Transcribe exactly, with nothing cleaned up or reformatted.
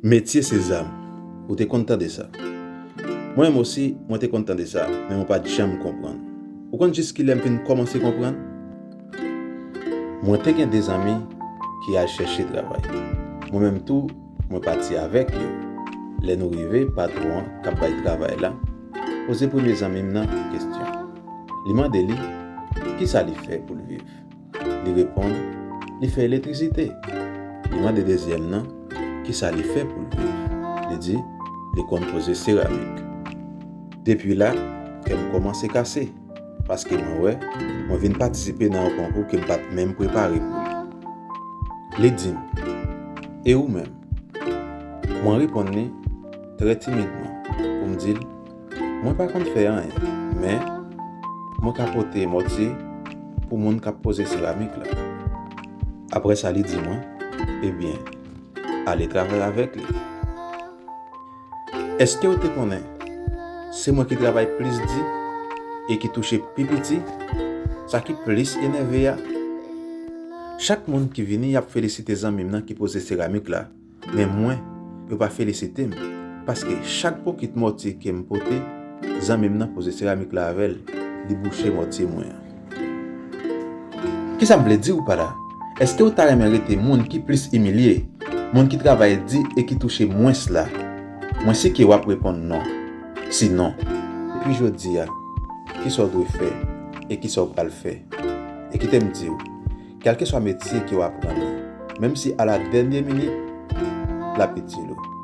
Metye se zam. Ou te konn tande sa? Mwen menm osi, mwen te konn tande sa, men mwen pa t janm konprann. Ou konn jis kilè m vin kòmanse konprann? Mwen te gen de zanmi ki al chèche travay. Mwen menm tou, mwen pati avèk yo. Lè nou rive, patwon an k ap bay travay la poze premye zanmi m nan kesyon. Li mande li kisa li fè pou l viv. Li reponn, li fè elektrisite. Li mande dezyèm nan kisa li fè pou l viv. Li di, li konn poze seramik. Depi la, kè m kòmanse kase, paske mwen wè mwen vin patisipe nan yon konkou ke m pa t menm prepare pou li. Li di m, e ou menm? Mwen reponn li trè timidman pou m di l, mwen pa konn fè anyen, men mwen ka pote mòtye pou moun k ap poze seramik la. Apre sa, li di mwen, ebyen, ale travay avèk li. Èske w te konnen se mwen ki travay plis di e ki touche pi piti? Sa ki plis enève a, chak moun ki vini, y ap felisite zanmi m nan ki poze seramik la, men mwen, yo pa felisite m, paske chak bokit mòtye ke m pote, zanmi m nan poze seramik la avè l, li bouche mòtye mwen an. Kisa m vle di w pa la? Èske w ta renmen rete moun ki plis imilye, moun ki travay di e ki touche mwens la? Mwen si ke w ap reponn non. Sinon, depi jodi a, kisa w dwe fè e kisa w pral fè? E kite m di w, kèlkeswa metye ke w aprann nan, menm si a la dènye minit, l ap itil ou.